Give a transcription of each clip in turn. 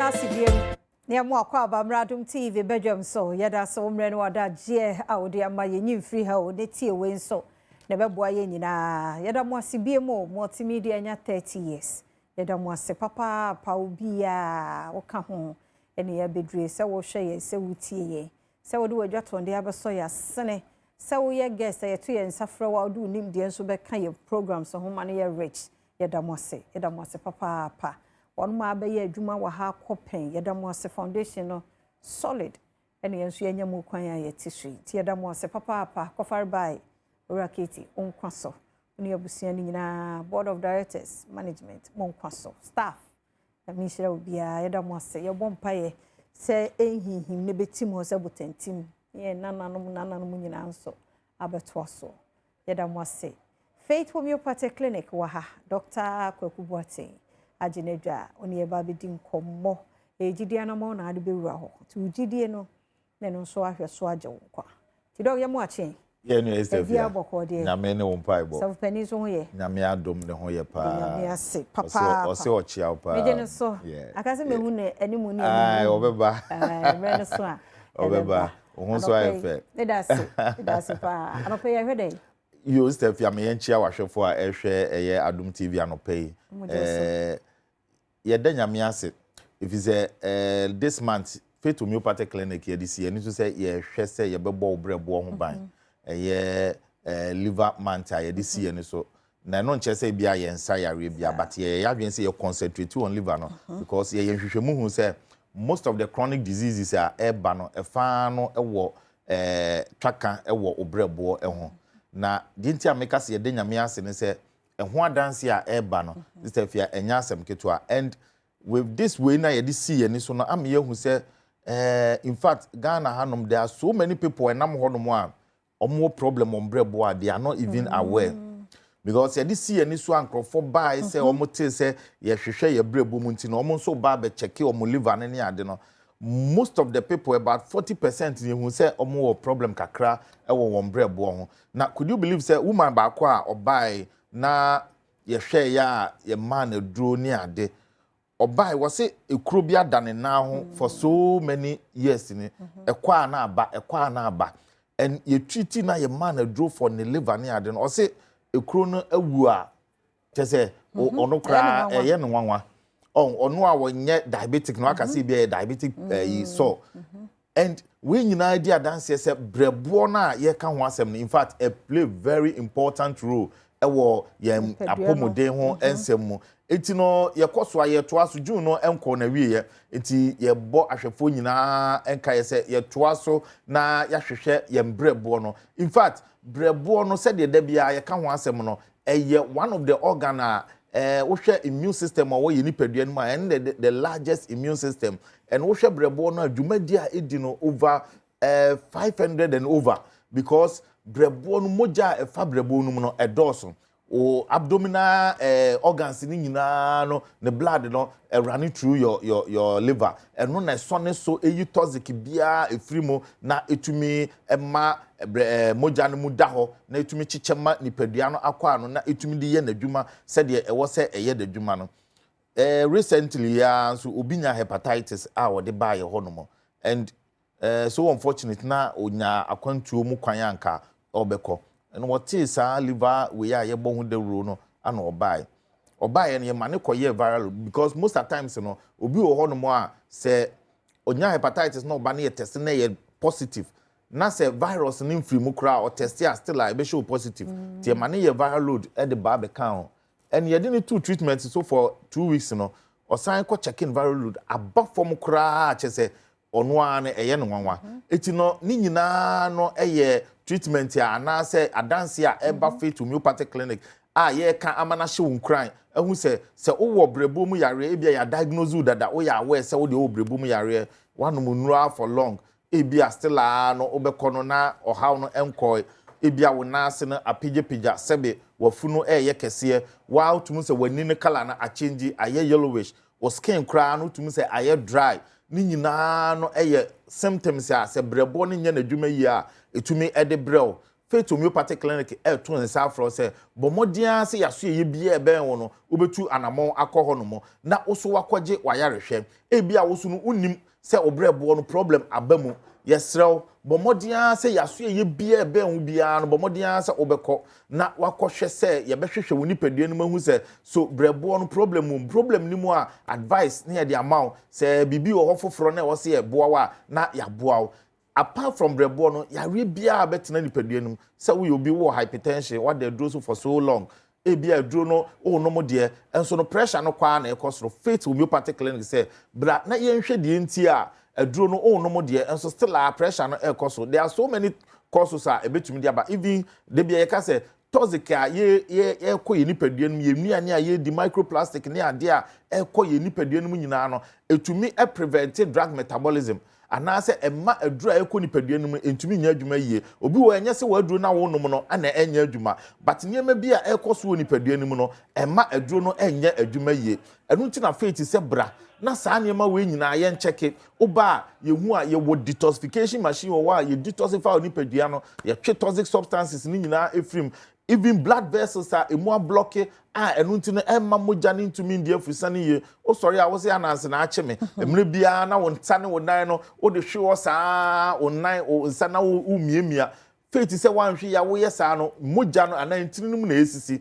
Ase biom ne ɛmo akɔ aba mmra Adom TV badwam so. Yɛda ase wo mmerɛ ne w'adagyeɛ a wode ama yɛn. Nyi mfiri ha o, ne tie wei nso na ɛbɛboa yɛn nyinaa. Yɛda mo ase biom o. Multimedia anya 30 years. Yɛda mo ase papaapa. Obiaa woka ho ɛne yɛabɛdure sɛ wohwɛ yɛn, sɛ wotie yɛn, sɛ wode w'adwatɔnde abɛsɔ yɛ asene, sɛ woyɛ guest a yɛto yɛn nsa frɛ wo a wode wo nimdeɛ nso bɛka yɛn programs ho ma no yɛ rich. Yɛda mo ase, yɛda mo ase papaapa. Wɔn mo abɛyɛ adwuma wɔ ha kɔ pɛn, yɛda mo ase. Foundation no solid, ɛne yɛn nso yɛnya mu kwan a yɛte so yi, nti yɛda mo ase papaapa. Kɔfare bae Owura Keti nkwa so ne abusua no nyinaa, board of directors, management, mo nkwa so, staff na menhyira obiara. Yɛda mo ase. Yɛbɔ mpaeɛ sɛ ɛnhinhim ne bɛtim hɔ sɛ botantim, yɛn nananom nananom nyinaa nso abɛtoa so. Yɛda mo ase. Faith Homeopathic Clinic wɔ ha, Dr. Kwaku Boateng agye n'adwa, ɔne yɛba abɛdi nkɔmmɔ. Ɛgyidie anammɔ na ade bɛwura hɔ, nti wo gyidie no na ɛno nso ahwɛ so agye wo nkwa. Nti Doc, yɛ mo akye. Yɛn nua Esther. Ebi abɔkɔ deɛ. Nyame ne wo mpaebɔ. Sɔfo nso ho yɛ. Nyame adom, ne ho yɛ paa. Nyame ase papaapa. Ɔsɛ ɔkyea wo paa. Megye ne so. Aka sɛ mehu ne anim ne anim. Ɔbɛba. Mmerɛ no so a. Ɔbɛba. Wo ho nso ayɛ fɛ. Meda ase, meda ase paa. Anɔpɛ yɛhwɛ dɛn? Yo, Esther Fia, me yɛnkyia wahwɛfo a ɛhwɛ ɛyɛ Adom TV anɔpɛ yi. Yɛda Nyame ase ɛfiri sɛ this month Faith Homeopathic Clinic yɛde si yɛni so sɛ yɛhwɛ sɛ yɛbɛbɔ wo brɛboɔ ho ban. Ɛyɛ liver month a yɛde si yɛni so, na ɛno nkyerɛ sɛ bia yɛn nsa yareɛ bia, but yɛyɛ yɛadwene sɛ yɛ concentrate on liver no because yɛyɛ nhwehwɛmu hu sɛ most of the chronic diseases a ɛreba no, ɛfaa no ɛwɔ twaka ɛwɔ wo brɛboɔ ɛho. Na deɛ nti a meka sɛ yɛde Nyame ase ne sɛ ɛho adanse a ɛreba no, Sister Fia, ɛnyɛ asɛm ketewa. And with this way na yɛde si yɛn so no, ama yɛhu sɛ in fact, Ghana hanom, there are so many people ɛnam hɔnom a wɔn problem wɔn brɛboɔ a they are not even aware, because yɛde si yɛn so a, nkurɔfoɔ baa sɛ wɔn te sɛ yɛhwehwɛ yɛ brɛboɔ mu, nti na wɔn nso ba abɛkyɛke wɔn liver ne ade no. Most of the people, about 40%, yɛhu sɛ wɔn wɔ problem kakra ɛwɔ wɔn brɛboɔ ho. Na could you believe sɛ woman baako a ɔbaa na yɛhwɛ yɛ a yɛmaa no aduro ne ade, ɔbaa wɔsi ekuro bi ada ne nan ho for so many years ni, ɛkɔ a na aba, ɛkɔ a na aba, and yɛtreat na yɛmaa no aduro for ne liver ne ade no, ɔsi ekuro no awu a kyɛ sɛ ɔno koraa ɛyɛ ne nwanwa. Ɔno a wɔnyɛ diabetic no aka sɛ ebi yɛ diabetic ɛyi so. And wei nyinaa di adanseɛ sɛ brɛboɔ no a yɛka ho asɛm no, in fact, ɛ play very important role ɛwɔ yɛn apɔmuden ho nsɛm mu. Eti no yɛkɔ so a yɛtoa so. June no nkɔ na wieɛ, nti yɛbɔ ahwɛfoɔ nyinaa nka yɛ sɛ yɛtoa so na yɛahwehwɛ yɛn brɛboɔ no. In fact, brɛboɔ no, sɛdeɛ da biara yɛka ho asɛm no, ɛyɛ one of the organ a wohwɛ immune system a wɔyɛ nipadua no mu a, ɛne the largest immune system. And wohwɛ brɛboɔ no a, dwumadi a ɛdi no over 500 and over, because brɛboɔ no, mogya a ɛfa brɛboɔ no mu no ɛdɔɔso. O abdominal organs ni nyinaa no, ne blood no running through your liver. Ɛno na ɛsɔ ne so eyi toxic biara efiri mu na etumi ɛma brɛ mogya no mu da hɔ na etumi kyekyɛ ma nipadua no akɔ ano na etumi de yɛ n'adwuma sɛdeɛ ɛwɔ sɛ ɛyɛ n'adwuma no. Recently ya nso obi nya hepatitis a wɔde baayɛ hɔ nom, and so unfortunate na onya akwantuo mu kwan anka ɔbɛkɔ, ɛna wɔtee saa liver wei a yɛbɔ ho dawuro no ana ɔbaeɛ. Ɔbaeɛ no, yɛma ne kɔyɛ viral, because most of times no, obi wɔ hɔnom a sɛ onya hepatitis na ɔba no, yɛ test na yɛ positive, na sɛ virus no mfiri mu koraa, ɔtest a, still a ɛbɛhyɛ o positive. Nti yɛma ne yɛ viral load ɛde ba abɛka ho, ɛna yɛde ne to treatment so for 2 weeks no, ɔsan kɔ checking viral load aba fam koraa, kyɛ sɛ ɔno ara no ɛyɛ no nwanwa. Eti no ne nyinaa no ɛyɛ treatment a anaasɛ adanse a ɛba Faith Homeopathic Clinic a yɛreka ama no ahyɛ wo nkuran ɛho sɛ wowɔ brɛbo mu yareɛ, ebi a yɛ diagnose wo dada, woyɛ aware sɛ wode wɔ brɛbo mu yareɛ, wanom nnura for long, ebi a still a no wobɛkɔ no na ɔhaw no ɛnkɔɛ, ebi a wo nan ase no apagyapagya, sɛbe wafunu ɛɛyɛ kɛseɛ, waa wotumi sɛ w'ani no colour no akyɛngye ayɛ yellowish, wo skin koraa no wotumi sɛ ayɛ dry, ne nyinaa no ɛyɛ symptoms a sɛ brɛboɔ no nyɛ n'adwuma yie a, ɛtumi ɛde brɛw. Faith Homeopathic Clinic ɛreto nsa afrɛ sɛ bɔ mmɔden ara sɛ yɛaso yɛyɛ biara ɛbɛn wo no, wobɛtu anammɔn akɔ hɔ nom na wo so wakɔgye wayarehwɛ. Ebi a wo so no wonim sɛ wo brɛboɔ no problem aba mu. Yɛsrɛ wo, bɔ mmɔden ara sɛ yɛaso yɛyɛ biara ɛbɛn wo biara no, bɔ mmɔden ara sɛ wobɛkɔ na wakɔhwɛ sɛ yɛbɛhwehwɛ wo nipadua no mu ahu sɛ so brɛboɔ no problem mu, problem no mu a, advice ne yɛde ama wo. Sɛ biribi wɔ hɔ foforɔ na ɛwɔ sɛ yɛboa wo a, na yɛaboa wo. Apart from brɛboɔ no, yareɛ biara bɛtena nipadua no mu, sɛ woyɛ obi wɔ hypertension, wada aduro so for so long, ebi a aduro no wonom deɛ nso no pressure no kwaa na ɛkɔ soro, Faith Homeopathic Clinic sɛ bra na yɛnhwɛ deɛ nti a aduro no wonom deɛ nso still a pressure no ɛkɔ so. There are so many causes a ɛbɛtumi de aba. Even de bia yɛka sɛ toxic a yɛ yɛ yɛkɔ yɛ nipadua no mu, yɛ nnuane a yɛdi, microplastic ne adeɛ a ɛkɔ yɛ nipadua no mu nyinaa no, ɛtumi prevent drug metabolism anaasɛ ɛma aduro a ɛkɔ nipadua no mu ntumi nyɛ adwuma yie. Obi wɔ, ɛnyɛ sɛ w'aduro na wɔnom no ɛna ɛnyɛ adwuma, but nneɛma bi a ɛkɔ so wɔ nipadua no mu no ɛma aduro no ɛnyɛ adwuma yie. Ɛno nti na Faith sɛ bra na saa nneɛma wei nyinaa yɛn kyɛke. Woba a, yɛhu a yɛwɔ detoxification machine wɔ hɔ a yɛ detoxify wɔ nipadua no, yɛtwe toxic substances ne nyinaa efirim. Even blood vessels a emu ablock a ɛno nti no ɛmma mogya ne ntumi ndi afusane yie. Wosɔre a, wosɛ ananse na akye me. Mmerɛ biara na wo nsa ne wo nan no wode hwe hɔ saa, wo nan, wo nsa na wo womiamia. Faith sɛ woanhwe yi a woyɛ saa no, mogya no anaa ntini no mu na ɛsisi.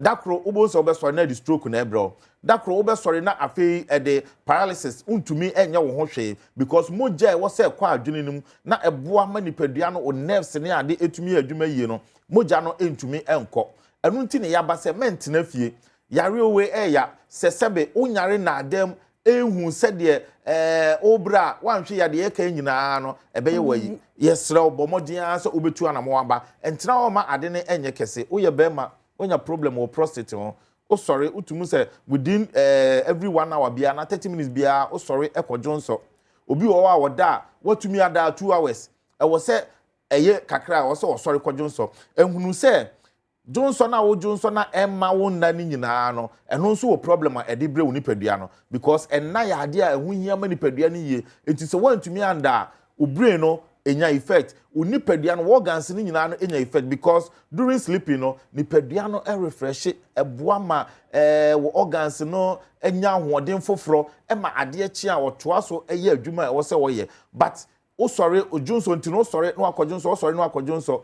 Da koro wobɛhu sɛ wobɛsɔre na ɛde stroke na ɛbrɛ wo. Da koro wobɛsɔre na afei ɛde paralysis, wontumi ɛnyɛ wo ho hwee, because mogya a ɛwɔ sɛ ɛkɔ adwene no mu na ɛboa ma nipadua no, wo nerves ne ade ɛtumi yɛ adwuma yie no, mogya no ntumi nkɔ. Ɛno nti ne yaba sɛ mɛntena fie. Yare owe ɛɛya sɛ sɛbe wonyare naadam ehu sɛdeɛ wobrɛ a woanhwɛ yadeɛ yɛka nyinaa no ɛbɛyɛ wɔ ayi. Yɛsrɛ wo, bɔ mmɔden ara sɛ wobɛtu anamo aba. Ntena hɔ ma ade no ɛnyɛ kɛse. Woyɛ bɛrima, wonya problem wɔ prostate ho, wosɔre wotumi sɛ within every one hour biara na 30 minutes biara wosɔre ɛkɔdwo nsɔ. Obi wɔ hɔ a wɔda a watumi ada 2 hours, ɛwɔ sɛ ɛyɛ kakra a ɛwɔ sɛ ɔsɔre kɔdwo nsɔ. Ehunu sɛ dwonsɔ no a wodwonsɔ na ɛma wo nna no nyinaa no, ɛno nso wɔ problem a ɛde brɛ wo nipadua no, because ɛnna yɛ adeɛ a ɛho hia ma nipadua no yie. Nti sɛ woantumi anda a, wo brain no enya effect, wo nipadua no organs no nyinaa no enya effect, because during sleeping no, nipadua no ɛrefresh, ɛboa ma wɔ organs no enya ahoɔden foforɔ, ɛma adeɛ kye a ɔtoa so ɛyɛ adwuma a ɛwɔ sɛ wɔyɛ. But wosɔre odwonsɔ nti no, wosɔre na wakɔdwonsɔ, wosɔre na wakɔdwonsɔ,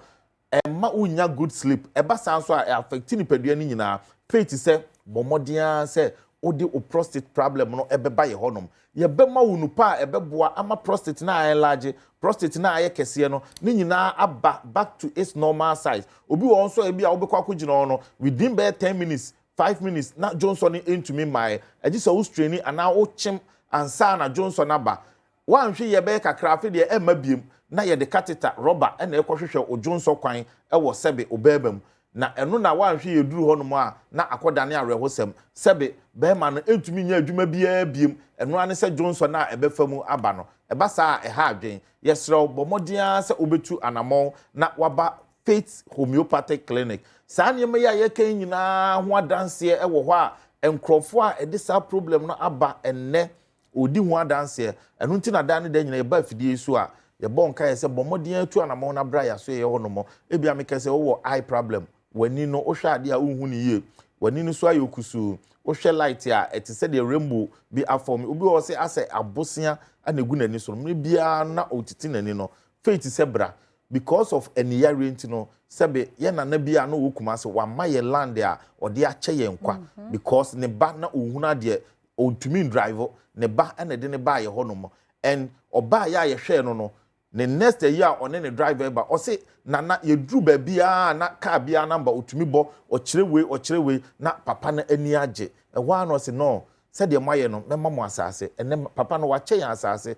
ɛma wonya good sleep. Ɛba saa nso a, ɛaffect nipadua no nyinaa. Faith sɛ bɔ mmɔden ara sɛ wode wo prostate problem no ɛbɛba yɛ hɔnom. Yɛbɛma wo nupa a ɛbɛboa ama prostate na ayɛ large, prostate na ayɛ kɛseɛ no ne nyinaa aba back to its normal size. Obi wɔ hɔ nso a, ebi a wobɛkɔ akɔgyina hɔ no, within bɛyɛ 10 minutes, 5 minutes na dwonsɔ no ntumi mmaeɛ, ɛgye sɛ wo strain anaa wokyem ansa na dwonsɔ no aba. Woanhwɛ yɛ bɛyɛ kakra, afei deɛ ɛmma biem, na yɛde catheter rɔba ɛna ɛkɔhwehwɛ wo dwonsɔ kwan ɛwɔ sɛbe wo bɛrima mu. Na ɛno na woanhwɛ yɛ duru hɔnom a, na akɔdane awerɛhosɛm. Sɛbe bɛrima no ntumi nyɛ adwuma biara biem. Ɛno ara ne sɛ dwonsɔ no a ɛbɛfa mu aba no. Ɛba saa a, ɛha adwen. Yɛsrɛ wo, bɔ mmɔden ara sɛ wobɛtu anammɔn na waba Faith Homeopathic Clinic. Saa nneɛma yi a yɛka yi nyinaa ho adanseɛ ɛwɔ hɔ a nkurɔfoɔ a ɛde saa problem no aba ɛnnɛ ɔdi ho adanseɛ. Ɛno nti na dan ne dan nyinaa yɛba afidie yi so a yɛbɔ nkaeɛ sɛ bɔ mmɔden atu anammɔn no abra yɛaso yɛyɛ hɔ nom. Ebia meka sɛ wowɔ eye problem, w'ani no wohwɛ adeɛ a wonhu no yie, w'ani no so ayɛ okusuu, wohwɛ light a ɛte sɛ deɛ rainbow bi afɔm. Obi wɔ hɔ sɛ asɛ abosea ana egu n'ani so no, mmerɛ biara na ɔtete n'ani no. Faith sɛ bra, because of aniyareɛ nti no, sɛbe yɛ nana bi a na ɔwɔ Kumase wama yɛ land a ɔde akyɛ yɛn kwa, because ne ba na ɔhunu adeɛ, ɔntumi ndrive. Ne ba ɛna ɛde ne ba yɛ hɔ nom, and ɔbaa yɛ a yɛhwɛɛ no, ne next year a ɔne ne driver ba, ɔse nana yɛduru baabiara na car biara number ɔtumi bɔ, ɔkyerɛ wei, ɔkyerɛ wei, na papa no ani agye. Ɛhɔ ara na ɔse no, sɛdeɛ moayɛ no, mɛma mo asase. Ɛnɛ papa no wakyɛ yɛn asase.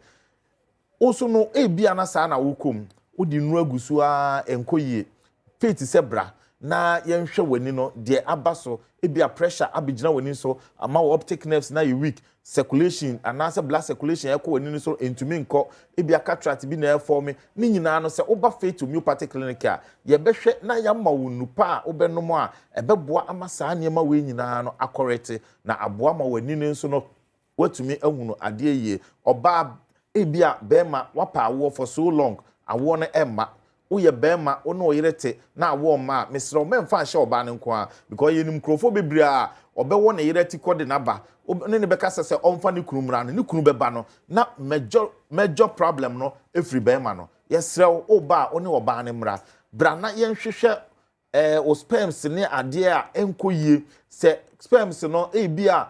Woso no ebia na saa na wokɔ mu, wode nnuro agu so a ɛnkɔ yie. Faith sɛ bra na yɛnhwɛ w'ani no deɛ aba so. Ebia pressure abɛgyina w'ani so ama wɔ optic nerves na yɛ weak, circulation anaasɛ blood circulation ɛkɔ w'ani no so ntumi nkɔ. Ebia cataract bi na ɛform. Ne nyinaa no, sɛ woba Faith Homeopathic Clinic a, yɛbɛhwɛ na yɛama wo nupa a wobɛnom a ɛbɛboa ama saa nneɛma wei nyinaa no acorrect na aboa ma w'ani no nso no watumi ahunu adeɛ yie. Ɔbaa, ebia bɛrima wapa awoɔ for so long, awoɔ no ɛmma. Woyɛ bɛrima, wo ne wo yere te na awɔ mma a, mesrɛ wo, mɛmfa nhyɛ ɔbaa no nko a, because yɛnim nkurɔfoɔ bebree a ɔbɛwɔ ne yere ti kɔ de n'aba ne ne bɛka sɛ ɔmfa ne kunu mmra no, ne kunu bɛba no na major major problem no efiri bɛrima no. Yɛsrɛ wo, woba a, wo ne ɔbaa no mmra. Bra na yɛnhwehwɛ o sperms ne adeɛ a ɛnkɔ yie, sɛ sperms no ebi a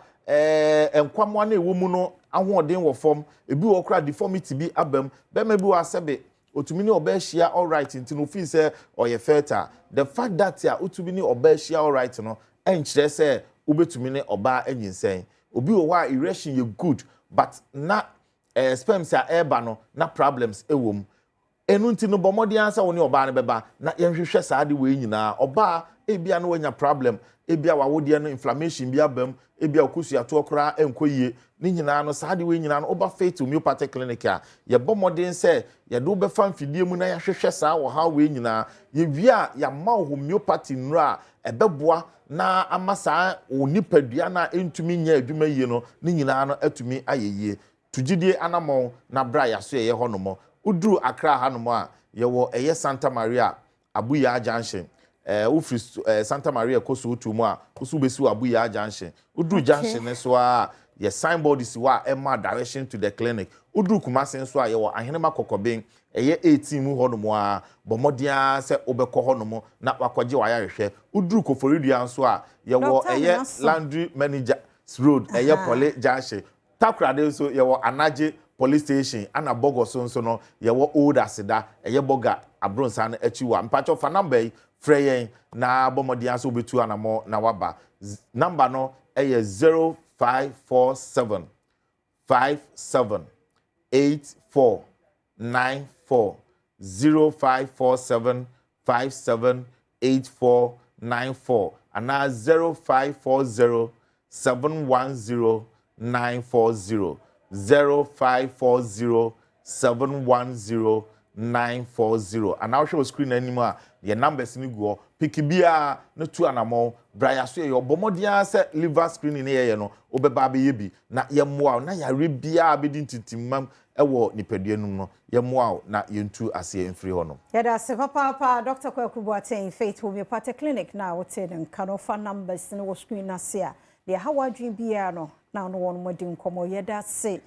nkwamoa no ɛwɔ mu no ahoɔden wɔ fam, ebi wɔ koraa deformity bi aba mu. Bɛrima bi wɔ asɛbe otumi ne ɔbaa hyia alright, nti no ofii sɛ ɔyɛ fertile. The fact that a otumi ne ɔbaa hyia alright no ɛnkyerɛ sɛ wobɛtumi ne ɔbaa anyinsɛn. Obi wɔ hɔ a erection yɛ good, but na sperms a ɛreba no na problems ɛwɔ mu. Ɛnu nti no, bɔ mmɔden ansa wo ne ɔbaa no bɛba na yɛnhwehwɛ saa de wei nyinaa. Ɔbaa, ebia no wanya problem, ebia wawodeɛ no inflammation bi aba mu, ebia okusuatoɔ koraa ɛnkɔ yie. Ne nyinaa no, saa de wei nyinaa no, woba Faith Homeopathic Clinic a, yɛbɔ mmɔden sɛ yɛde wobɛfa mfidie mu na yɛahwehwɛ saa ɔhaw wei nyinaa. Yɛwie a, yɛama wo homeopathy nnuro a ɛbɛboa na ama saa wo nipadua no a ɛntumi nyɛ adwuma yie no ne nyinaa no atumi ayɛ yie. Tugyidie anammɔn na bra yɛaso. Yɛyɛ hɔnom. Woduru Accra hanom a, yɛwɔ ɛyɛ Santa Maria Abuya Junction. Wofiri Santa Maria kɔ Sowutuom a, woso wobɛsi wɔ Abuya Junction. Woduru junction ne so a, yɛ signboard si hɔ a ɛma direction to the clinic. Woduru Kumase nso a, yɛwɔ Ahenema Kɔkɔben, ɛyɛ 18 mu hɔnom a. Bɔ mmɔden ara sɛ wobɛkɔ hɔnom na wakɔgye wayarehwɛ. Woduru Koforidua nso a, yɛwɔ ɛyɛ Laundry Manager Road, ɛyɛ Poly Junction. Takoradi nso, yɛwɔ Anagye Police Station, ana Bɔgɔ so nso no, yɛwɔ Old Aseda, ɛyɛ Bɔga Abrɔnsan no akyi. Wɔ mpakyɛw, fa number yi frɛ yɛn na bɔ mmɔden ase wobɛtu anammɔ na waba. Number no ɛyɛ 0547 57 84 94, 0547 57 84 94, anaa 0540 710 940, 0540 710 940. Anaa wohwɛ wɔ screen anim a, yɛ numbers no gu hɔ. Pick biara no, tu anammɔn bra yɛaso. Yɛ ɔbɔ mmɔden ara sɛ liver screening ne yɛyɛ no, wobɛba abɛyɛ bi na yɛmmoa wo na yare biara bɛdi ntintimam ɛwɔ nipadua no mu no, yɛmmoa wo na yɛntu aseɛ mfiri hɔ no. Yɛda ase papaapa, Dr. Kwaku Boateng, Faith Homeopathic Clinic na wote ne nka no. Fa numbers no wɔ screen no ase a, deɛ ha w'adwene biara no na ɔno wɔn mo di nkɔmmɔ. Yɛda ase.